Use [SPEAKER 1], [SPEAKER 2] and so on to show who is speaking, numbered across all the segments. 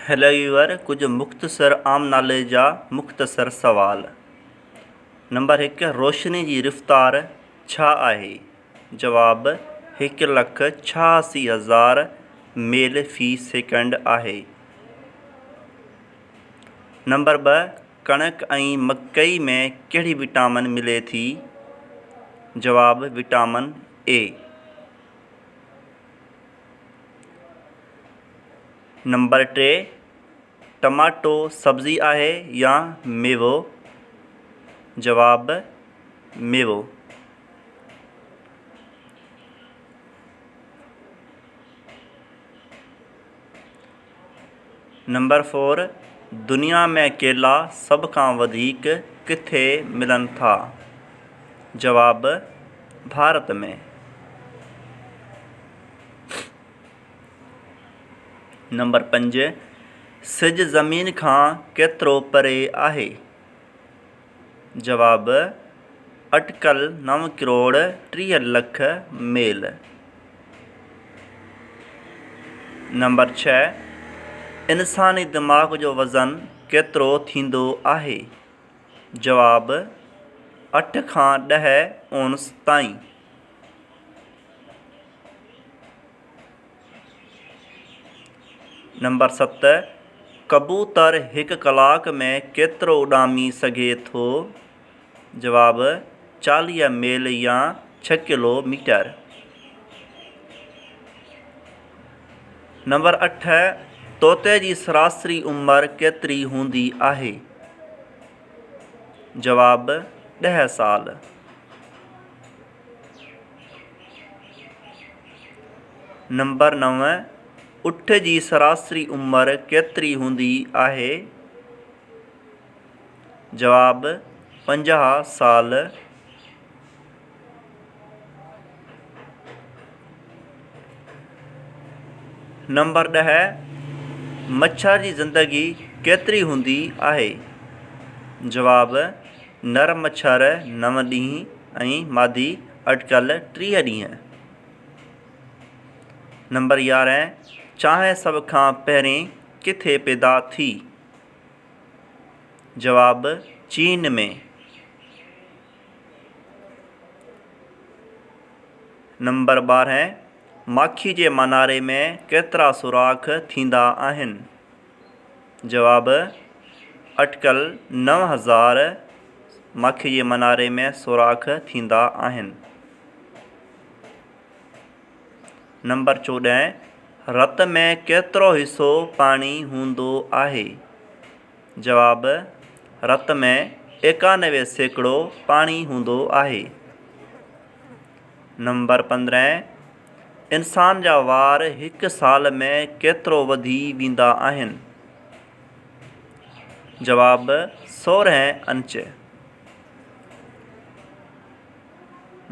[SPEAKER 1] Hello viewer ڪجهه مختصر عام ناليج جا مختصر سوال. نمبر 1 روشني جي رفتار ڇا آهي؟ جواب 1,86,000 ميل في سيڪنڊ آهي. نمبر 2 ڪڻڪ ۽ مڪئي ۾ ڪهڙي وٽامن ملي ٿي؟ جواب وٽامن اي. نمبر 3 ٽماٽو سبزي آهي يا ميوو؟ جواب ميوو. نمبر 4 دنيا ۾ ڪيلا سڀ کان وڌيڪ ڪٿي ملن ٿا؟ جواب ڀارت ۾. نمبر 5 سج زمين کان ڪيترو پري آهي؟ جواب اٽڪل 9 ڪروڙ 30 لک ميل. نمبر 6 انساني دماغ جو وزن ڪيترو ٿيندو آهي؟ جواب 8 کان 10 اونس تائين. نمبر 7 ڪبوتر هڪ ڪلاڪ ۾ ڪيترو اڏامي سگهي ٿو؟ جواب 40 ميل يا 6 ڪلو ميٽر. نمبر 8 طوطي جي سراسري عمر ڪيتري هوندي آهي؟ جواب 10 سال. نمبر 9 اٺ جي سراسري عمر ڪيتري هوندي آهي؟ جواب 50 سال. نمبر 10 مڇر جي زندگي ڪيتري هوندي آهي؟ جواب نر مڇر 9 ڏينهن ۽ مادي اٽڪل 30 ڏينهن. نمبر 11 چانهه سڀ کان پهرين ڪٿي پيدا ٿي؟ جواب چين ۾. نمبر 12 ماکي جي ماناري ۾ ڪيترا سوراخ ٿيندا آهن؟ جواب اٽڪل 9000 ماکي جي مناري ۾ سوراخ ٿيندا آهن. نمبر 14 رت ۾ ڪيترو حصو پاڻي هوندو آهي؟ جواب رت ۾ 91% پاڻي هوندو آهي. نمبر 15 انسان جا وار هڪ سال ۾ ڪيترو وڌي ويندا آهن؟ جواب 16 انچ.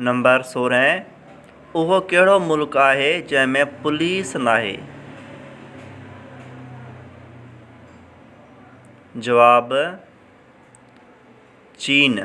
[SPEAKER 1] نمبر 16 اهو ڪهڙو ملڪ آهي جنهن ۾ پوليس ناهي؟ جواب چين.